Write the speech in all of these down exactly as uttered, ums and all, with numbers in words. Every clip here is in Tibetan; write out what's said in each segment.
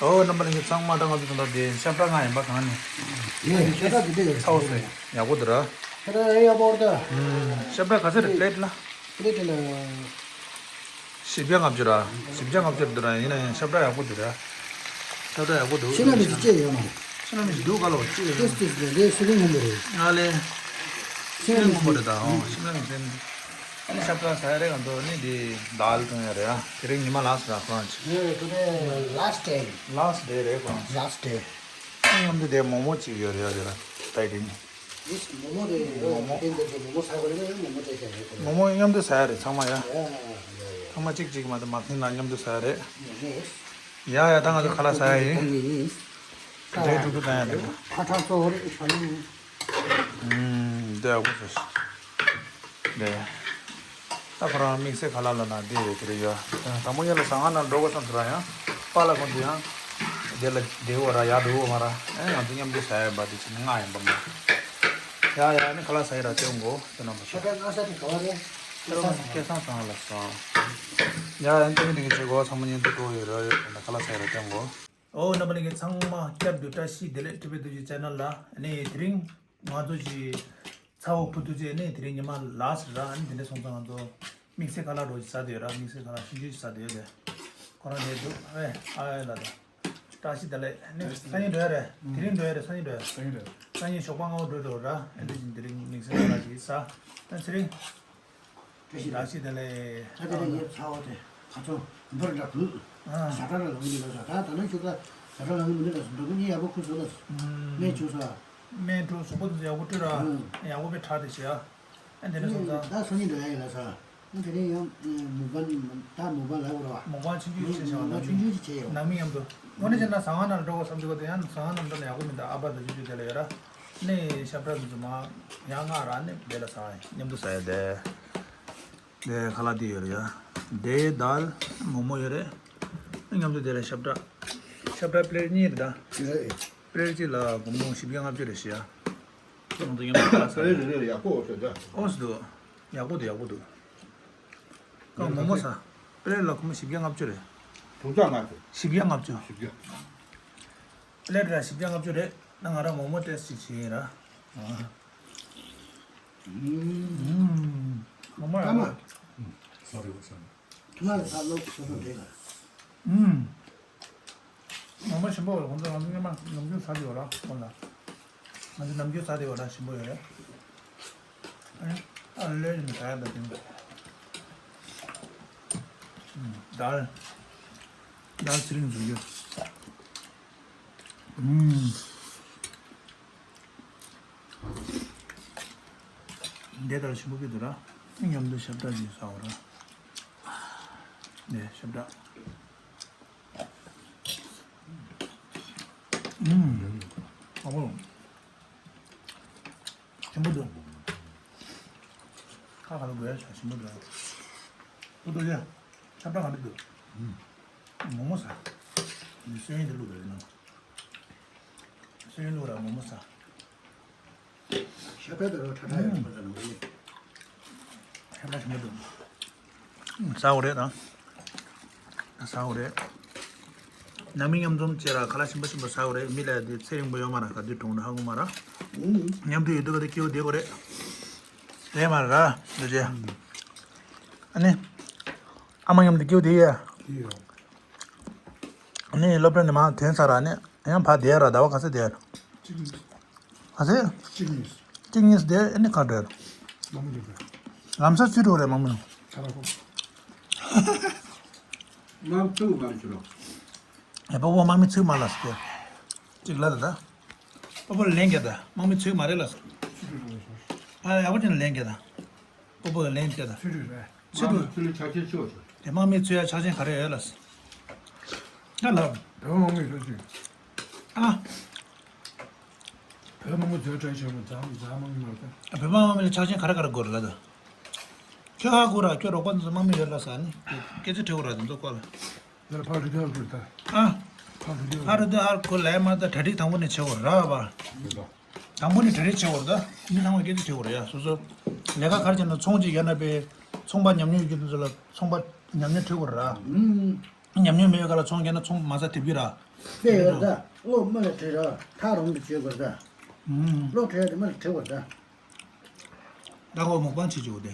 ཨོ་རྣམ་པ་ལྷན་རྒྱས་ཚང་མ་ད་ང་ཚོ་ད་ལྟ་དེ་ཤ་བཀྲ་ང་ཡིན་པ་གང་ནས། ཡེ་ཤ་བཀྲ་དེ་འདྲ་ཡོད། ཚ་བོ་སོ་ཡག་པོ་འདུག་ར། ཤ་བཀྲ་ཡག་པོ་འདུག་ཤ་བཀྲ་ག་ཚོད་རེད་པླེ་ཊི་ལ། པླེ་ཊི་ལ། བཞི་བརྒྱ་ལྔ་བཅུ་ར། བཞི་བརྒྱ་ལྔ་བཅུ་རེད་འདུག་ར། ཡིན་ན་ཡང་ཤ་བཀྲ་ཡག་པོ་འདུག་ར། ཤ་བཀྲ་ཡག་པོ་འདུག་ཕྱི་ལ་མི་ཞིག་སྐྱེས་ཡོད་མ་རེད། ཕྱི་ལ་མི་ཞིག་འདུག་ག་ལ་བ་སྐྱེས་ཡོད། ཏེས་ཏེས་རེད་རེད། སི་ལིང་སྔོན་པོ་རེད། ང་ལེ། ཕྱི་ལ་མི་སྔོན་པོ་རེད་ད། ཨོ་ཕྱི་ལ་མི་སྔོན་པོ། ཨ་ནི་ཤ་བཀྲ་ཟ་ཡ་རེད་ག་འདུག་ནི་དེ་དཱལ་བཏུང་ཡ་རེད་ཨ། དེ་རིང་ཉི་མ་ལ་སི་ར་ཁོ་རང་ཆེ། ཡེ་ཊུ་ཌེ་ལ་སི་ཊི་ཌེ། ལ་སི་ཊི་ཌེ་རེད་ཁོ་རང་ཆེ། ལ་སི་ཊི་ཌེ། ཨ་མཉམ་དུ་དེ་མོག་མོག་ཅིག་ཡོད་རེད་ཡ་དེ་ལ་ད་དེ་ནི། ཡིས་མོག་མོག་དེ་ཡོད། མོག་མོག་དེ་འདི་དེ་མོག་མོག་ཟ་དགོས་ན་ཡང་མོག་མོག་དེ་ཤ་ཡོད་དེ། མོག་མོག་མཉམ་དུ་ཟ་ཡ་རེད་ཚང་མ་ཡ། ཡ་ཡ་ཡ། ཚང་མ་གཅིག་གཅིག་མ་གཏོགས་མ་མཐུན་ལ་མཉམ་དུ་ཟ་ཡ་རེད། མོག་མོག་ཡ་ཡ་ད་ང་ཚོ་ཁ་ལག་ཟ་ཡ་ཡིན། ད་དེ་ཀྲུག་ཀྲུག་བཏང་ཡ་འདུག་ཁ་ཁྲག་གཙོ་བོ་རེད་ཤ་ཡིན། ཨུམ། འདི་ཡག་པོ་བྱས། འདི། ད་ཁོ་རང་དམིགས་བསལ་ཁ་ལག་ལ་ན་འདི་ཡོད་ཀྱི་རེད་ཡ། དང་པོ་ཉིད་ལ་ཟ་ཁང་ནང་འགྲོ་དགོས་བསམ་ཟེར་ར་ཡང་། པཱ་ལགས་ཁོང་ཚོ་ཡང་། འདི་ལ་བསྡད་འོ་ར་ཡར་འགྲོ་འོ་མ་ར། ཨེ་ང་ཚོ་མཉམ་དུ་ཟ་ཡ་ཡིན་པ་འདི་ཕྱིན་ནི་ང་ཡིན་པ་མ། ཡ་ཡ་ནི་ཁ་ལག་ཟ་ཡི་ར་སྟོན་གོ་དེ་ནང་མ་ཤ་ཤ། ཁྲག་སྔ་ས་དེ་ག་བ་རེད། སྐལ་བཟང་སྐལ་བཟང་ཚང་ལ་སོང་། ཡ་ཡ་ནི་ཏིང་ཏིང་བྱེད་གོ་ཚང་མ་མཉམ་དུ་འགྲོ་ཡོད་ར་ཡོད་ད་ཁ་ལག་ཟ་ཡི་ར་སྟོན་གོ། ཨོ་རྣམ་པ་ལྷན་རྒྱས་ཚང་མ་བསྐྱར་དུ་བཀྲ་ཤིས་བདེ་ལེགས། ཊི་བི་ཏུ་ཅི་ཆེ་ནལ་ལ་ནི་དེ་རིང་ང་ཚོ་ཞི་ཚ་བོ་བུ་ཏུ་ཅེ་ནི་དེ་རིང་ཉི་མ་ལ་སི་ར་ཨ་ནི་དེ་འདྲ་སོང་ཙང་ང་ཚོ་དམིགས་བསལ་ཁ་ལག་འགྲོ་ཞིག་ཟ་དེ་ཡོད་ར། དམིགས་བསལ་ཁ་ལག་ཤིང་ཆུ་ཞིག་ཟ་དེ་ཡོད་དེ་ཁོ་རང་དེ་འདུག་ཨེ་ཨ་ཨེ་ལ་ད་བཀྲ་ཤིས་བདེ་ལེགས་ནི་སང་ཉིན་འགྲོ་ཡ་རེད། དེ་རིང་འགྲོ་ཡ་རེད། སང་ཉིན་འགྲོ་ཡ། སང་ཉིན་འགྲོ་ཡ། སང་ཉིན་ཞོགས་པ་སྔ་བོ་འགྲོ་འགྲོ་ར། ཨེ་འདི་བཞིན་དེ་རིང་དམིགས་བསལ་ཁ་ལག་ཞིག་ཟ་ད་ཚེ་རིང་། བཀྲ་ཤིས་བདེ་ལེགས། བཀྲ་ཤིས་བདེ་ལེགས། ད་དེ་ནས་ངའི་ཚ་བོ་དེ་ག་ཚོད་འབར་འདྲ་བུད། ཨ། ཟ་གྲྭ་ལ་ལངས་ཀྱི་ལ་ཟ་གྲྭ་ད་ནང་ཁྱོད་ཀ་ཟ་གྲྭ་ལངས་ཀྱི་མི་འདུག་ལ་ཟ་འགྲོ་གི་གཉིད་ཡག་པོ་ཁུག་སོང་ལ། སྨན་བྱུགས་ས། སྨན་བྱུགས་གཟུགས་པོ་དེ་ཚོ་ཡག་པོ་བཀྲུས་ར། ཡག་པོ་དཔེ་དྲག་དེ་བྱས་ཨ། ཨ་འདི་ནས་སོང་ཙང་། ད་སང་ཉིན་འགྲོ་ཡ་ཡིན་ལ་ས། ཨ་དེ་ནས་ཡང་མུག་པ་ད་མུག་པ་ལ་འོར་བ། མུག་པ་ཆུང་ཆུང་བྱས་བྱས་བ། མུག་པ་ཆུང་ཆུང་ཅིག་བྱས་ཡོད། ནང་མི་མཉམ་དུ། དངོས་གནས་བྱས་ན་ཟ་ཁང་ནང་ལ་འགྲོ་དགོས་བསམ་གྱི་ཡོད་དེ་ཡང་ཟ་ཁང་ནང་འགྲོ་ན་ཡག་པོ་མི་འདུག་ཨ་ཕ་དང་ཆུང་ཆུང་དེ་ལ་ཡོད་ར། ནས་ཤ་བཀྲ་དེ་ཚོ་མ་ཡང་ང་ར་ནས་དེ་ལ་ཟ་ཡ་ཡིན། མཉམ་དུ་ཟ་ཡ་དེ། དེ་ཁ་ལག་དེ་ཡོད་རེད་ཡ། དེ་དཱལ་མོག་མོག་ཡོད་རེད། མཉམ་དུ་དེ་ལ་ཤ་བཀྲ། ཤ་བཀྲ་པླེཊ་གཉིས་རེད་ད། རེད། པླེཊ་གཅིག་ལ་སྒོར་མོ་བཞི་བརྒྱ་ལྔ་བཅུ་རེད་ཤི་ཡ། ཁོང་ཚོ་མཉམ་དུ་ཁ་ལག་ཟ་རེད། རེད་རེད་རེད། ཡག་པོ་འོ་ཟེར་ད། ཨོ་སི་འདུག་ཡག་པོ་འདུག་ཡག་པོ་འདུག་ཀང་མོག་མོག་ཟ། པླེཊ་ལ་སྒོར་མོ་བཞི་བརྒྱ་ལྔ་བཅུ་རེད། དྲུག་བརྒྱ་ལྔ་བཅུ། བཞི་བརྒྱ་ལྔ་བཅུ། བཞི་བརྒྱ། པླེཊ་ར་བཞི་བརྒྱ་ལྔ་བཅུ་རེད། ད་ང་ར་མོག་མོག་ཏེས་ཅིག་བྱེད་ཡིན་ར། ཨུམ། མོག་མོག་ཡག་པོ། ཐུ་མ་ལ་ཚ་ལོག་སོ་སོ་རེད་ལ། ཨུམ། མོག་མོག་ཞིམ་པོ་ཡོད། ཁོང་ཚོ་ང་ཚོ་སྔོན་མ་ནམ་རྒྱུན་ཟ་དེ་ཡོད་ར་ཁོང་ལ། ང་ཚོ་ནམ་རྒྱུན་ཟ་དེ་ཡོད་ར་ཞིམ་པོ་ཡོད་རེད། ཨ་ལོས་ནི་ཟ་ཡ་ད་དེ། ཨུམ། དཱལ། དཱལ་ཚེ་རིང་འཛུགས་རྒྱུ། ཨུམ། འདི་ལྟར་ཞིམ་པོ་སྐྱིད་འདུག་ར། མཉམ་དུ་ཤ་བཀྲ་ཅིག་ཟ་འོ་ར། ནས་ཤ་བཀྲ། ཨུམ། ཨ་ཕོ། ཞིམ་པོ་འདུག་ཁ་ཁ་ལ་དགོས་ཡ་ཆ་ཞིམ་པོ་འདུག་ཨུ་ཏུ་ཡ། ཤ་བཀྲ་ག་འདྲ་འདུག་མོག་མོག་ཟ། འདི་སོན་ཡིན་དེ་བླུགས་ར་ཡིན་ན། སོན་ཡིན་བླུགས་ར་མོག་མོག་ཟ། ཤ་བཀྲ་དེ་རོ་ཁྲ་ཁྲ་ཡོད་པ་ཟ་ནོ་ཡིན། ཤ་བཀྲ་ཞིམ་པོ་འདུག་ཟ་འོ་རེད་ད། ཟ་འོ་རེད། ནང་མི་མཉམ་འཛོམས་བྱས་ར་ཁ་ལག་ཞིམ་པོ་ཞིམ་པོ་ཟ་འོ་རེད། མི་ལ་དེ་ཚེ་རིང་པོ་ཡོད་མ་ར་ག་དུས་གྲོངས་ན་ཧ་གོ་མ་ར། མཉམ་དུ་ཡོད་དུས་ག་དུས་སྐྱིད་པོ་བསྡད་དགོས་རེད། རེད་མ་ར་འདི་རྗེ། ཨ་ནི། ཨ་མ་མཉམ་དུ་སྐྱིད་པོ་བསྡད་ཡ། ཨ་ནི་སློབ་གྲྭ་ནས་མར་ཐོན་ཚར་ར་ནི་ཡང་ཕར་བསྡད་ཡ་ར་ཟླ་བ་ག་ཚོད་བསྡད་ཡ། ག་ཚོད། གཅིག་གཉིས། གཅིག་གཉིས་བསྡད་ཨ་ནི་ག་འགྲོ་ཡ། ལམ་སང་ཚུར་འགྲོ་རེད་མང་མི་ནང་། མང་ཚུགས་མང་ཆུ་རོ། ཨེ་པ་པོ་དམག་མི་ཚུགས་མ་ལ་སྐྱོ། གཅིག་ལ་ད་ད། པ་པོ་ལན་རྒྱག་ད་དམག་མི་ཚུགས་མ་རེད་ལ། ཨ་ཡག་པོ་ཅན་ལན་རྒྱག་ད། པ་པོ་ལན་རྒྱག་ད། ཚུགས་རེད། ཚུགས་རེད། དམག་མི་ཚུགས་ལ་ཆ་ཆེན་ཆོག་ཆོག་དེ་དམག་མི་ཚུགས་ཡ་ཆ་ཆེན་ག་རེ་ཡོད་ལ། ད་ལ། བོད་དམག་མི་ཚུགས་ཆོག་ཨ། བོད་དམག་མི་ཚོའི་གྲོས་ཆོད་མོ་རྫ་རྫ་དམག་མི་མ་རེད། བོད་དམག་མི་ལ་ཆ་རྐྱེན་ག་རེ་ག་རེ་དགོས་རེད་ལ་ད། ཁྱོད་ཧ་གོ་ར་ཁྱོད་རོགས་པ་ཚོ་དམག་མི་ཡོད་ལ་ཟ་ནི་སྐད་ཆ་དྲི་དགོས་ར་དེ་ཚོ་སྐོར་ལ། ཡར་ཕར་རི་དྭགས་ཁུར་ད། ཨ། ཕར་རི་དྭགས་ཕར་རི་དྭགས་ཧར་ཁོ་ལས་མ་ད་གྲ་སྒྲིག་དང་པོ་ནས་བྱེད་དགོས་ར་བ། དང་པོ་ནས་གྲ་སྒྲིག་བྱེད་དགོས་ར་ད། མི་ཚང་མས་སྐད་ཆ་དྲི་དགོས་ར་ཡ་སོ་སོ། ལས་ཀ་ག་རེ་བྱས་ན་ཚོང་ཅིག་ཡོད་ན་པའི་ཚོང་པ་ཉམས་མྱོང་ཡོད་རྒྱུ་དེ་ཚོ་ལ་ཚོང་པ་ཉམས་མྱོང་དྲི་དགོས་ར། ཉམས་མྱོང་མེད་པའི་སྐབས་ལ་ཚོང་རྒྱག་ན་ཚོང་མ་རྩ་ཐེབས་ཀྱི་ར། དཔེ་ཡོད་ད། བློ་མི་ལ་དྲི་ར་ཐག་རིང་དུ་བྱེད་དགོས་ད། ཨུམ། བློ་དྲི་ཡ་དེ་མི་ལ་དྲི་དགོས་ད། ད་ཁོ་མོག་པང་བྱེད་ཆོག་དེ།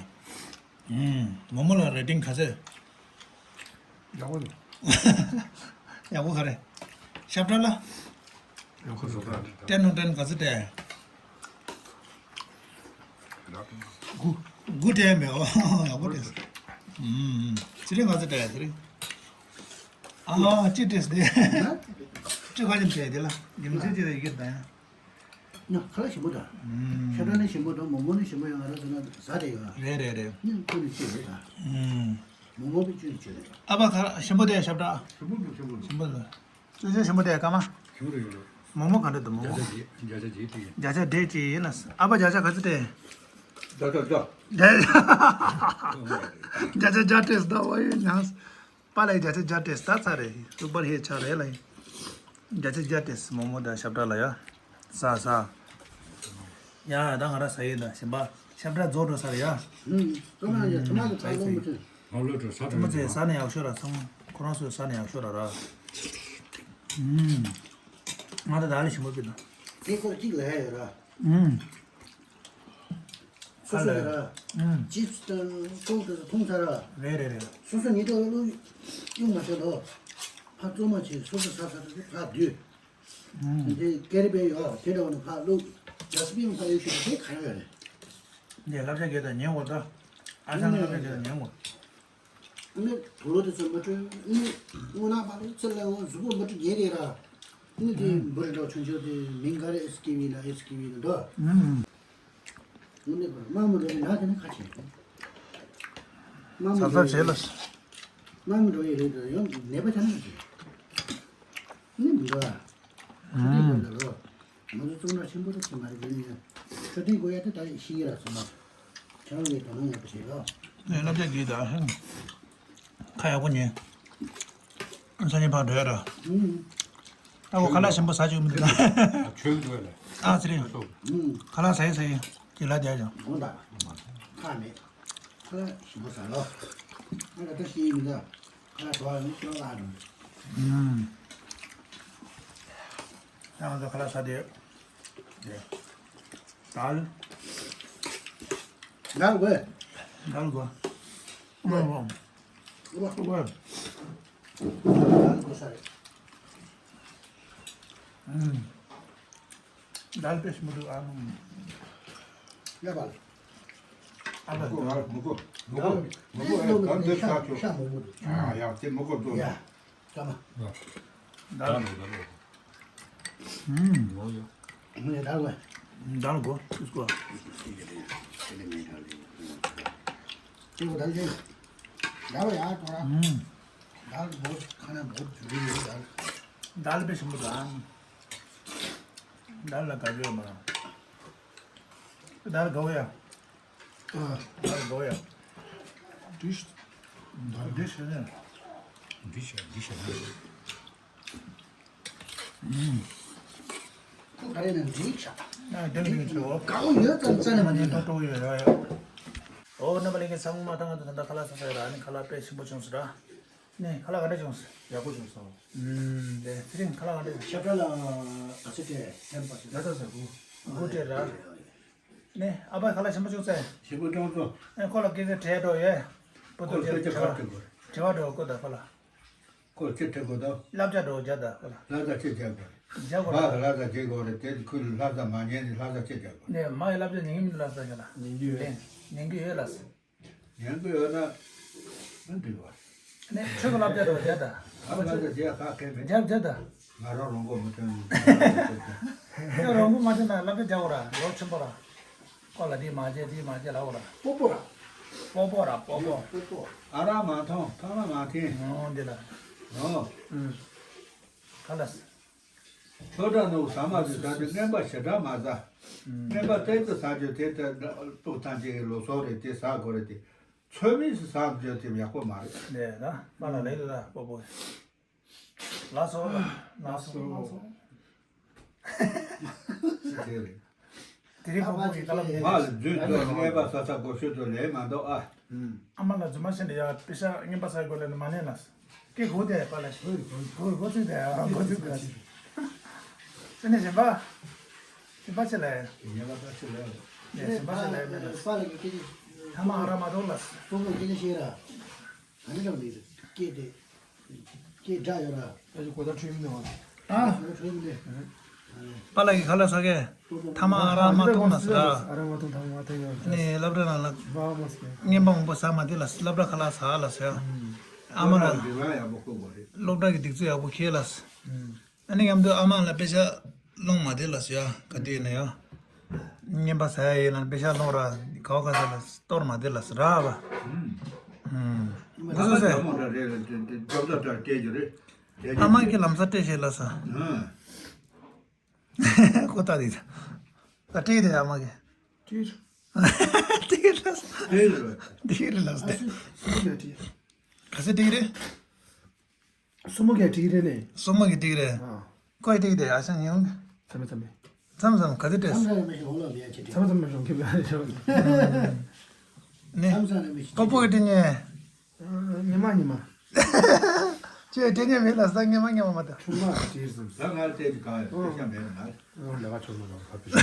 ཨུམ། མོག་མོག་ལ་རེ་ཏིང་ག་ཚད། ཡག་པོ་འདུག་ཡག་པོ་ག་རེ། ཤབ་ཏྲ་ལ། ཡག་པོ་འདུག་ད། ཏྲེན་ནོ་ཏྲེན་ག་ཚོད་སྤྲད། དགུ། དགུ་སྤྲད་མེད་ཨོ། ཡག་པོ་སྤྲད། ཨུམ། ཚེ་རིང་ག་ཚོད་སྤྲད་ཚེ་རིང་། ཨ་ཧ་གཅིག་སྤྲད་སྟེ། གཅིག་ག་ཅིག་སྤྲད་དེ་ལ་རྒྱུ་མཚན་ཅི་ལ་ཡི་གེ་དང་ཡང་། ཡང་ཁ་ལག་ཞིམ་པོ་དང་། ཨུམ། ཤ་ཁྲག་ནི་ཞིམ་པོ་དང་མོག་མོག་ནི་ཞིམ་པོ་ཡོད། ང་རང་ཚོ་ན་ཟ་དེ་ཡོད། རེད་རེད་རེད། ནི་ཁོ་ནི་ཅི་རེད་ད། ཨུམ། མོག་མོག་པའི་ཅུ་ནི་ཅི་རེད། ཨ་ཕ་ཁ་ཞིམ་པོ་དེ་ཞབས་བྲག་ཞིམ་པོ་འདུག་ཞིམ་པོ་འདུག་ཞིམ་པོ་འདུག་ཅུ་ཅུ་ཞིམ་པོ་དེ་ཀ་མ། ཞིམ་རེད་ཡོད། མོག་མོག་ག་འདྲ་འདུག་མོག་མོག་བརྒྱ་ཆ་བརྒྱད་ཅིག་ཡིན། བརྒྱ་ཆ་བརྒྱད་ཅིག་ཡིན་ན། ཨ་ཕ་བརྒྱ་ཆ་ག་ཚོད་སྤྲད། བརྒྱ་ཆ་བརྒྱ། བརྒྱ་ཆ་བརྒྱ་སྤྲད་ཟླ་བ་ཡོད་ཉང་། པཱ་ལགས་བརྒྱ་ཆ་བརྒྱ་སྤྲད་ད་ཚར་རེད། ལྟུག་པར་ཧེ་ཆགས་རེད་ལ་ཡིན། བརྒྱ་ཆ་བརྒྱ་སྤྲད་མོག་མོག་དང་ཞབས་བྲག་ལ་ཡ། ཟ་ཟ། ཡ་ད་ང་ར་ཟ་ཡི་ད་ཞིམ་པ། ཞབས་བྲག་རྫོགས་འགྲོ་ས་རེད་ཡ། ཨུམ། ཐོག་མར་ཡ་ཐོག་མར་གྱི་ཕར་ལོག་མི་ཐོན། ཕར་ལོག་འགྲོ་ས་ཐོག་མ་ཚེ་ཟ་ནས་ཡག་ཤོས་ར་ཚང་མ་ཁོ་རང་ཚོས་ཟ་ནས་ཡག་ཤོས་ར་ར། ཨུམ། ང་ད་ད་ལས་ཞིམ་པོ་པི་ད། དེ་སྐོར་གཅིག་ལ་ཡ་ཡོད་ར། ཨུམ། སོ་སོ་ཡོད་ར། ཨུམ། ཅིབ་སི་དང་ཀོག་དེ་ཚོ་འཐུང་ཚར་ར། རེད་རེད་རེད། སོ་སོ་ཉིད་དུ་བླུག་གཡུག་མ་ཆོག་ལོ། ཕར་བཙོ་མ་བྱེད་སོ་སོ་ཟ་ཟ་དེ་ཕར་བསྡུས། ཨུམ། དེ་ཀེ་རི་པེན་ཡོད་དེ་འདྲ་བ་ནི་ཕར་བླུག་ཌ་སི་པིན་ཕར་གཡུག་ཤོག་དེ་ག་རེ་ཡོད་རེད། འདི་བསླབ་བྱ་གལ་ཏེ་ཉན་དགོས་ད། ཨ་ཅག་བསླབ་བྱ་གལ་ཏེ་ཉན་དགོས། ནི་དུག་ལོག་དེ་ཚོ་མ་སྤྲོད། ནི་སྔོ་ནག་པ་ལོ་ཚིལ་ལ་འོང་གཟུགས་པོ་མ་སྤྲོད་ཉེ་རེད་ར། ནི་དེ་ཨུམ། འབུ་རེ་འདྲ་ཆུང་ཆུང་དེ་མིང་ག་རེ་ཨེ་སི་ཀེ་ཝི་ན་ཨེ་སི་ཀེ་ཝི་ན་འདྲ། ཨུམ། ནི་དམར་མོ་འདྲ་ཡི་ན་དེ་ནི་ཁ་ཆེ། དམར་མོ་ཟ་ཟ་བྱེད་ལ། དམར་མོ་འདྲ་ཡི་རེད་དེ་ཡང་ནད་པ་ཆ་ན་ཆེ། ནི་མི་འདྲ། ཨུམ། ང་ཚོ་གཙུག་ན་ཆེན་པོ་རེད་ཟེར་མ་རེད་དེ་ནི། འཕྲོད་བསྟེན་དགོས་ཡ་དེ་ད་ཤེས་ཀྱི་ར་སོང་ན། ཁྱེད་རང་གིས་དོ་སྣང་ཡག་པོ་བྱེད་རོགས། ནས་བསླབ་བྱ་གིས་ད་ཧང་། ཁ་ཡག་པོ་ཉན། སང་ཉིན་ཕར་འགྲོ་ཡ་ར། ཨུམ། ཨ་ཁོ་ཁ་ལག་ཞིམ་པོ་ཟ་བཅུག་མི་འདུག་ད། ཆོས་འགྲོ་ཡ་ལ། ཨ་ཚེ་རིང་། ཨུམ། ཁ་ལག་ཟ་ཡི་ཟ་ཡི། ཅི་ལ་བསྡད་ཀྱང་། དགོངས་དག་ཁ་མེད། ཁ་ལག་ཞིམ་པོ་ཟ་ལོ། ང་ལ་ད་ཤེས་ཡིན་ད། ཁ་ལག་དོ་ཡང་ཁྱོད་ལ་རུང་། ཨུམ། ད་ང་ཚོ་ཁ་ལག་ཟ་དེ། དེ། དལ། དལ་དགོས། དལ་དགོས། ཨུམ། ཨུམ། དལ་དགོས་ས་རེད། ཨུམ། དལ་པེ་ཞིམ་པོ་འདུག་ཨ། ཡ་བལ། ཨ་བལ། མི་གོ་མི་གོ་མི་གོ་ཨེ་གང་འདི་ཤ་ཤ་མོག་མོག་འདུག་ཨ་ཡ་དེ་མི་གོ་འདུག་ཡ། ཀ་མ། དལ་མོག་མོག་ཨུམ། ངས་དལ་བ། དལ་གོ་ཤིས་གོ་ཅེས་གོ་དལ་ཅན། དལ་བ་ཡ་ཏོ་ར། ཨུམ། དལ་བོ་ཁ་ན་བོ་ཇུ་རི་ཡོད་དལ། དལ་པེ་ཞིམ་པོ་དལ། དལ་ལ་དགའ་ཡོད་མ། དལ་དགའ་བོ་ཡ། ཨ། དལ་དགའ་བོ་ཡ། འདི་ཤ་འདི་ཤ་ནས། འདི་ཤ་འདི་ཤ་ནས། ཁོ་ག་རེ་ན་འགྲིག་ཤག་ཨ་དེ་འགྲིག་ཤག་འོ། དགའ་བོ་ཡོད་ཙམ་རྩ་ནས་མ་ཉན་ཏོག་ཏོག་ཡོད་ཡོད་ཡོད། ཨོ་རྣམ་པ་ལྷན་རྒྱས་ཚང་མ་ད་ང་ཚོ་ད་ལྟ་ཁ་ལག་ཟ་ས་ཡོད་ར། ཨ་ནི་ཁ་ལག་དཔེ་ཞིམ་པོ་བྱུང་སོང་ར། ནས་ཁ་ལག་ག་འདྲ་བྱུང་སོང་། ཡག་པོ་བྱུང་སོང་། ཨུམ། དེ་ཚེ་རིང་ཁ་ལག་ག་འདྲ་བྱུང་། ཤ་བྲག་ལ་ག་ཚོད་སྤྲད་སེམས་པ་ཞིག་ལ་ད་ས་དགུ། དགུ་སྤྲད་ར། ནས་ཨ་ཕ་ཁ་ལག་ཞིམ་པོ་བྱུང་ཚེ། ཞིམ་པོ་བྱུང་སོང་། ཨེ་ཁོ་ལ་སྐད་ཆ་དྲིས་འགྲོ་ཡས། པོ་ཏོ་ཁོ་ལ་སྐད་ཆ་ག་རེ་དྲི་དགོས། དྲི་བ་འགྲོ་ཁོ་ད་ཁོ་ལ། ཁོ་ལ་ཅི་དྲི་དགོས་དོ། བསླབ་བྱ་འགྲོ་རྒྱ་ད་ཁོ་ལ། བསླབ་བྱ་ཅི་རྒྱག་དགོས། རྒྱག་དགོས་མ་ལ་བསླབ་བྱ་བྱེད་དགོས་རེད་དེ་ཁོས་བསླབ་བྱ་མ་ཉན་ནས་བསླབ་བྱ་ཅི་རྒྱག་དགོས། ནས་མ་ཡི་བསླབ་བྱ་ཉན་གི་མི་འདུག་ལ་ས་རྒྱ་ལ། ཉན་གི་ཡོད། ཉན་གི་ཡོད་ལ། ཉན་གི་ཡོད་ན། མི་འགྲིག་བ། ནས་ཁྱོད་ཀྱི་བསླབ་བྱ་འགྲོ་རྒྱ་ད། ཨ་བསླབ་བྱ་རྒྱ་ཁ་ཁེ་མེད། རྒྱ་རྒྱ་ད། ང་རང་རོང་པོ་མི་ཐོན། ཁྱོད་རོང་པོ་མ་ཐོན་ན་བསླབ་བྱ་རྒྱག་དགོས་ར་ལོ་ཆེན་པོ་ར། ཁོ་ལ་འདི་མ་བྱེད་འདི་མ་བྱེད་ལབ་ར། སྤོ་སྤོ་ར། སྤོ་སྤོ་ར་སྤོ་སྤོ། སྤོ་སྤོ། ཨ་རག་མ་འཐུང་ཐང་ལ་མ་འཐེན། ཨོ་འདི་ལ། ཨོ། ཨུམ། ཁ་ལགས། ཆོས་གྲྭ་ནང་ཟ་མ་ཟོས་ད་དེ་རྔན་པ་ཞེ་དྲག་མ་ཟ། ཨུམ། རྔན་པ་ཏོག་ཙམ་ཟ་རྒྱུ་དེ་ལྟར་སྤུག་ཐང་ཅིག་གི་ལོ་སོགས་རེད་དེ་ཟ་དགོས་རེད་དེ། ཚོད་མེད་སུ་ཟ་རྒྱུ་དེ་ཡག་པོ་མ་རེད། ལས་ད་པ་ལ་ལས་ད་སྤོ་སྤོ། ལགས་སོ། ལགས་སོ། ལགས་སོ། ཅི་དེ་རེད། དེ་རིང་ཕྲུ་གུ་ཡི་ཀ་ལ་མ་ལ་རྫུན་དུ་རྔན་པ་ཟ་ས་སྒོ་ཤོད་དུ་ལས་མ་འདུག་ཨ། ཨ་མ་ལ་རྫུན་མ་བཤད་ནས་ཡ་པེ་ཤ་རྔན་པ་ཟ་དགོས་ལས་ནི་མ་ནས་ལ། སྐད་གོ་དེ་པ་ལ་ཤི། གོ་གོ་གོ་ཚིག་དེ་ཨ་གོ་ཚིག་དེ་ཨ་ཤི། ཨ་ནི་གཞན་པ། གཞན་པ་ཆེ་ལ་ཡ། ངས་ལ་པ་ཆེ་ལ་ཡ། ངས་གཞན་པ་ཆེ་ལ་ཡ་མེད་ལ། པ་ལ་གི་སྐད་ཆ། ཐ་མ་ཨ་ར་མ་ཏོ་ལ། སྤོ་བོ་སྐད་ཆ་བཤད་ར། ཨ་ནི་ལ་མི་སྐད་དེ། སྐད་འདྲ་ཡོད་ར། ཨ་ཅེ་གོ་ད་ཁྲུས་མི་འདུག་ཨ། ཨ་ཁྲུས་མི་འདུག་པཱ་ལགས་ཀྱིས་ཁ་ལག་ཟ་གས། ཐ་མ་ཨ་རག་མ་འཐུང་ན་ཟེར། ཨ་རག་མ་འཐུང་། ཐ་མ་མ་འཐུང་ཡོད། ནས་སློབ་གྲྭ་ནང་ལ་རྔན་པ་མང་པོ་ཟ་མ་དེ་ལ་སློབ་གྲྭ་ཁ་ལག་ཟ་ལ་ཟེར། ཨ་མ་ལ་སློབ་གྲྭ་གི་སྒྲིག་འཛུགས་ཡག་པོ་ཁེལ་ལ། ཨ་ནི་མཉམ་དུ་ཨ་མ་ལ་པེ་ཤ་སློང་མ་དེ་ལ་ཟེར། ག་དུས་ཡིན་ན་ཡང་རྔན་པ་ཟ་ཡ་ཡིན་ན་པེ་ཤ་སློང་ར། ག་བ་ག་ས་ལ་གཏོར་མ་དེ་ལ་ཟེར་ར་བ། ཨུམ། ཨུམ། ཨ་མ་ག་ས་ཟེར། ཨ་མ་གི་ལམ་སང་སྤྲད་ཤེས་ལ་ས། ཁོ་ལྟ་རེད། ད་སྤྲད་དེ་ཨ་མ་གི། སྤྲད། སྤྲད་ལ་ས། སྤྲད་རེད་ལ་ས། སུ་མོ་ག་སྤྲད། ག་ས་སྤྲད་རེད། སུ་མོ་ག་སྤྲད་རེད་ནས། སུ་མོ་གི་སྤྲད་རེད། ཨ། ཁོས་སྤྲད་དེ་ཨ་ཞང་ཉུང་། ཚ་མེ་ཚ་མེ། མཚམས་མཚམས་ག་ཚོད་སྤྲད། མཚམས་མཚམས་མེ་ཤོང་ལོ་ལེ་ཆེ་མཚམས་མཚམས་མེ་ཤོང་ཁེ་བ་ཤོང་། ནི། མཚམས་མཚམས་རེ་མེ་ཤོང་། ཀོ་པོ་གི་སྤྲད་ཉེ། ཉི་མ་ཉི་མ། ཁྱོད་སྤྲད་ཉེ་མེད་ལ་ས། ཉི་མ་ཉི་མ་མ་ད། ཆུང་མ་སྤྲད་སོང་། ད་ང་སྤྲད་གི་ག་ཡོད། སྤྲད་ཤ་མེད་ན་ང་། ལས་ཀ་ཆུང་མ་ལ་ཕ་པི།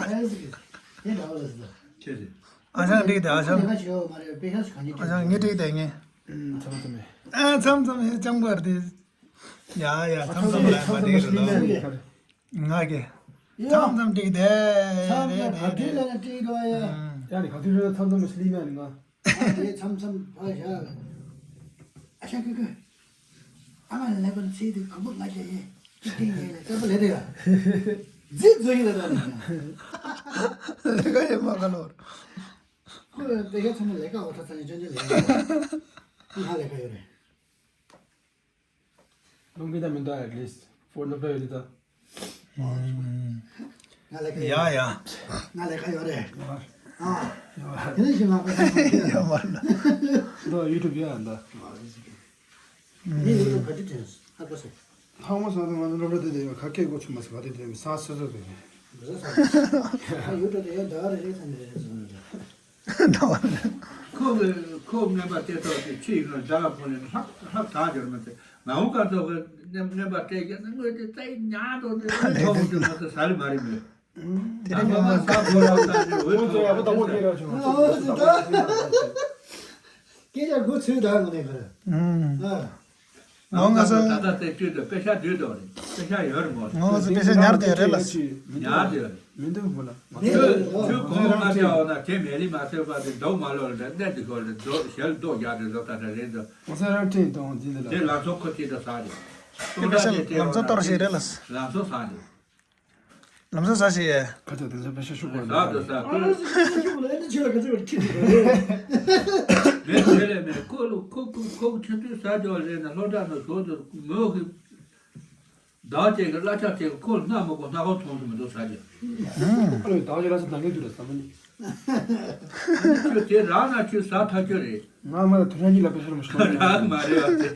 ཨེ་ཟིག་ཡེ་འདྲ་བ་ལ་ཟིག་ཁྱེད་ཟིག་ཨ་ཞང་སྤྲད་དེ་ཨ་ཞང་། ལས་ཀ་ཆེ་བ་མ་རེད། པེ་ཤ་ཞིག་ག་ཉེ་ཨ་ཞང་ངས་སྤྲད་དེ་ངས། མཚམས་མཚམས་མེ། ཨ་མཚམས་མཚམས་ཡེ་ཅང་པར་དེ། ཡ་ཡ་མཚམས་མཚམས་ལ་མ་བསྡད་རེད་ལ། ང་གི། མཚམས་མཚམས་ཀྲིག་དེ་རེད་རེད་རེད། ཡ་ནི་ག་དུས་ལ་ན་ཀྲིག་འགྲོ་ཡ། ཡ་ནི་ག་དུས་ལ་ན་མཚམས་མཚམས་སླེབས་ཡ་ནི་ང་། ཨ་དེ་མཚམས་མཚམས་ཕ་ཞག་ཨ་ཤ་ཀུ་ཀུ། ཨ་མ་ལེ་པན་ཚེ་དུ་གང་པོ་ང་རྒྱ་ཡེ། ཀྲིག་ཀྲིག་ཡེ་ལེ་ཀ་པོ་ལེ་དེ་ཡ། རྫི་རྫི་ཡིན་ལ་ད་ནི། ལེ་ཀ་ཡེ་མ་ག་ལོར། ཁོ་ལེ་ཀ་ཚང་མ་ལེ་ཀ་འོ་ཐ་ཚ་ནི་ཅོན་ཅོན་ལེ་ཀ། ང་ལེ་ཀ་ཡོད་རེད། ལུང་པའི་ད་མི་འདུག at least ཕོར་ནོ་པ་ཡོད་ད། ང་ལས་ཀ་ཡ་ཡོད། ཡ། ང་ལས་ཀ་ཡོད་རེད། ཨ། དེ་ནས་ཞིག་ང་ལས་ཀ་ཡོད་རེད། ཡ་མ་ལ། ད་ཡུ་ཊུབ་ཡ་ད། ངས་ཡུ་ཊུབ་ག་དུས་དྲན་ཧ་གོ་སོང་། ལྷག་མ་སོང་ད་ང་ཚོ་སློབ་གྲྭ་དེ་དེ་ཡོད་ཁ་སྐད་གོ་ཆུ་མ་སོང་ག་དུས་དེ་ས་སོ་སོ་དེ། ང་ཡུ་ཊུབ་དེ་ཡོད་ད་རེད་རེད་ས་ནས་རེད་སོང་རེད། ཁོ་གི་ཁོ་རྔན་པ་སྟེར་ཐོག་དེ་ཕྱི་ཡིན་ན་ཟླ་བ་ཕོ་ནས་ལྷག་ལྷག་གྲགས་འབྱོར་མ་ཚད་ང་འོང་སྐབས་ཐོག་གི་རྔན་པ་སྟེར་རྒྱུ་ནི་དངོས་དེ་རྩ་ཡི་ཉག་དོ་དེ་ཐོག་མོ་དེ་མ་ཚད་ཟ་ལི་མ་རེད་མོད། དེ་རིང་ང་ས་ཕོ་ར་ས་དེ་འོད་ཐོག་ཡག་པོ་དང་པོ་སྟེར་ར་བྱུང་། སྐད་ཆ་མགོ་ཚོས་ད་ངོ་ནས་ག་རེ། ཨ། ང་ང་ཚོ་ད་ལྟ་དེ་དུས་དུ་པེ་ཤ་དུས་དུ་རེད། པེ་ཤ་ཡོད་རེད་མོ། ང་ང་ཚོ་པེ་ཤ་ཉར་དེ་རེད་ལ། ཉར་དེ་རེད། མི་འདུག་བུ་ལ། ཁྱོད་ཁྱོད་གོང་མ་བྱ་འོ་ན་དེ་མེ་ལི་མ་ཐེབས་པ་དེ་འདུག་མ་ལོ་ལ་གནས་དེ་ཁོ་ལ་འདུག་ཞལ་འདུག་རྒྱག་དེ་འདུག་ད་ད་རེད་འདུག་ང་ཚོ་རང་ཁྲིད་དང་འདི་འདི་ལ། དེ་ལ་ཚོ་ཁོ་ཅི་ད་ས་རེད། པེ་ཤ་ལམ་སང་གཏོར་ཞིག་རེད་ལ། ལམ་སང་ས་རེད། ལམ་སང་ས་ཞིག་ཡས། ཁ་ཆ་དེ་ཚོ་པེ་ཤ་ཤུག་པ་ཟ་དུ་ས་ཁོ། མེད་དེ་ལས་མེད་ཁོ་ལ་ཁོ་ཁོ་ཁོ་ཁྱེད་ཚོས་ཟ་རྒྱོ་ལས་ན་སློབ་གྲྭ་ན་ཞོག་ཏུ་མོ་གི་བདག་ཅན་གྱི་གླ་ཆ་ཅན་གྱི་ཁོ་ལ་སྣ་མོ་གོ་སྣ་གོ་ཚོང་སུ་མི་འདུག་ས་རྒྱ། ཨ་ལོ་བདག་ཅན་གླ་ཆ་འདང་གི་འདུག་ལ་ས་མ་ནི། ཁྱོད་དེ་རག་ན་ཁྱོད་ཟ་ཐག་ཆོད་རེད། ང་མ་ད་དུ་ར་གཉིས་ལ་པེ་ཤ་མ་ཤོར་རག་མ་རེད་བ་དེ།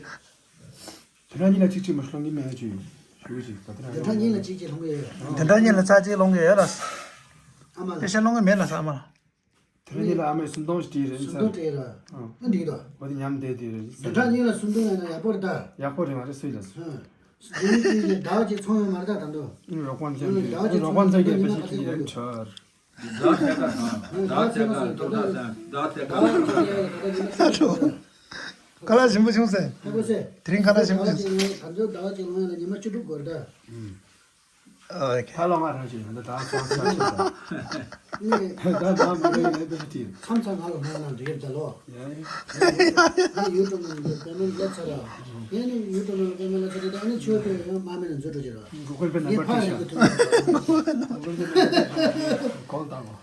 དུ་ར་གཉིས་ལ་གཅིག་གཅིག་མ་ཤོར་གི་མེད་ཅིག་ཞུ་ཅིག་ད་དུ་ར་དུ་ར་གཉིས་ལ་གཅིག་གཅིག་ལོང་གི་ཡོད། དུ་ར་གཉིས་ལ་ཚ་གཅིག་ལོང་གི་ཡོད་ལ། ཨ་མ་ལ། པེ་ཤ་ལོང་གི་མེད་ལ་ས་ཨ་མ་ལ། དེ་རིང་ལ་ཨ་མས་སུམ་སྟོང་ཞིག་སྤྲད་རེད་སུམ་སྟོང་སྤྲད་ར། ཨ་འགྲིག་དོ། འོ་དེ་མཉམ་བསྡད་དེ་རེད། བདུན་ཕྲག་གཉིས་ལ་སུམ་སྟོང་ཡོད་ན་ཡག་པོ་རེད་ད། ཡག་པོ་རེད་མ་རེད་སུས་ལ་སུ། ཨ། བདུན་གཅིག་གི་ཟླ་གཅིག་ཚོང་ཡོད་མ་རེད་ད་ད་དུང་། ཨ་རོགས་པ་མཚོན་གྱི་ཟླ་གཅིག་ཚོང་ཡོད་ན་ཉི་མ་ག་ཚོད་དགོས་རེད། ཟླ་ཚེ་ཀ་དང་ཟླ་ཚེ་ཀ་ཟླ་ཚེ་ཀ་ཟླ་ཚེ་ཀ་ཟླ་ཚེ་ཀ་ཁ་ལག་ཞིམ་པོ་བྱུང་ཟེར། ཧ་གོ་སེ། དེ་རིང་ཁ་ལག་ཞིམ་པོ་བྱུང་ཟེར། ད་ཚོད་ཟླ་གཅིག་ལོང་ཡོད་ན་ཉི་མ་བཅུ་དྲུག་དགོས་རེད་ད། ཨོ་ཁེ། ཧ་ལོ་ང་རང་ཞིག་ཡོད་ད་ད་ཚང་ཚང་ཞིག་ད། ད་ད་མི་འདྲ་ཡིན་ན་དཔེ་ཤ་ཐིག་མཚམས་མཚམས་ང་ལ་མ་ན་འདི་གེབ་ད་ལོ། ཡ་ཡ། ངས་ཡུ་ཊུབ་ནང་ལ་པེ་མེན་ལེབ་ཚར་ར། ངས་ནི་ཡུ་ཊུབ་ནང་ལ་པེ་མེན་ལེབ་ཚར་ར་ད་ཨ་ནི་ཆོས་པའི་ཡང་མ་མེད་ན་འཛུལ་འགྲོ་གི་ར། གུ་གུལ་པེ་ནམ་པར་སྤྲད་ཤག་གོལ་བཏང་གོ།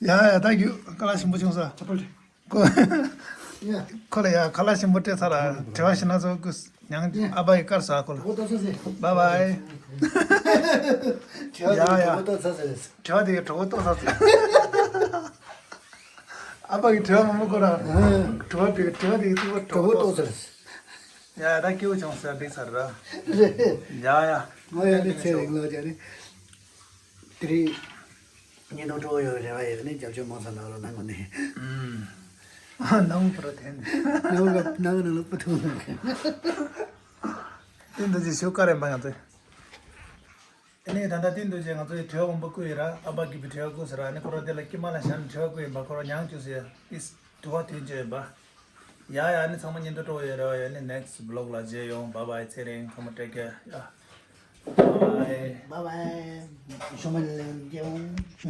ཡ་ཡ་ད་རྒྱུ་ཁ་ལག་ཞིམ་པོ་བྱུང་ས། ཁོ་ཡ། ཁོ་ལ་ཡ་ཁ་ལག་ཞིམ་པོ་སྤྲད་ཚར་ར་དྲི་བ་ཞིག་སྣ་ཚོགས་དགོས། ཡང་ཨ་ཕ་ཡི་དཀར་ཟ་ཁོ་ལ། གྲོགས་པོ་ཏོག་ཙམ་ཟེར། བཱའི་བཱའི། དྲི་བ་དེ་ཡ་ཡ། གྲོགས་པོ་ཏོག་ཙམ་ཟེར། དྲི་བ་དེ་གྲོགས་པོ་ཏོག་ཙམ་ཟེར། ཨ་ཕ་གི་དྲི་བ་མང་པོ་ཁོ་ར། དྲི་བ་དེ་དྲི་བ་དེ་གཙོ་བོ་གྲོགས་པོ་ཏོག་ཙམ་ཟེར། ཡ་ད་སྐྱིད་པོ་བྱུང་ཟེར་འགྲིག་ཚར་ར། རེད། ཡ་ཡ། ང་ཡ་ནི་ཚེ་རིང་ལོ་ཅན་ནི། དེ་རིང་། ཉིན་དང་སྤྲོ་བོ་ཡོད་རེ་བ་ཡོད་ནི་རྒྱབ་སྐྱོར་མང་ཙམ་གནང་རོགས་གནང་གོ་ནི། ཨུམ། ནང་པར་དེ་འདི། ནང་ལ་ནང་ནང་ལ་པུ་ཐུང་ལ། ཏིན་ཏུ་ཅི་ཤོ་ཀ་རེ་འབའ་ང་ཚོས། དེ་ནས་ད་ལྟ་ཏིན་ཏུ་ཅི་ང་ཚོས་དྲི་བ་མང་པོ་བཀོད་ཡོད་ར། ཨ་ཕ་གི་བི་དྲི་བ་བཀོད་ཟེར་ར། ཨ་ནི་ཁོ་ར་དེ་ལ་ཀི་མ་ལ་ཤ་ནི་དྲི་བ་བཀོད་ཡིན་པ། ཁོ་ར་མྱང་བཅུག་ཟེར་ཏིས་དུ་བ་དུས་བཅད་ཡིན་པ། ཡ་ཡ། ཨ་ནི་ཚང་མ་ཉིན་དུ་སྤྲོ་ཡོད་ར། ཡ་ནི་next vlog ལ་མཇལ་ཡོང་། Bye bye། ཚེ་རིང་ཚང་མ་take care། ཡ། Bye bye། Bye bye། ཤོ་མ་ལེན་ཀྱང་།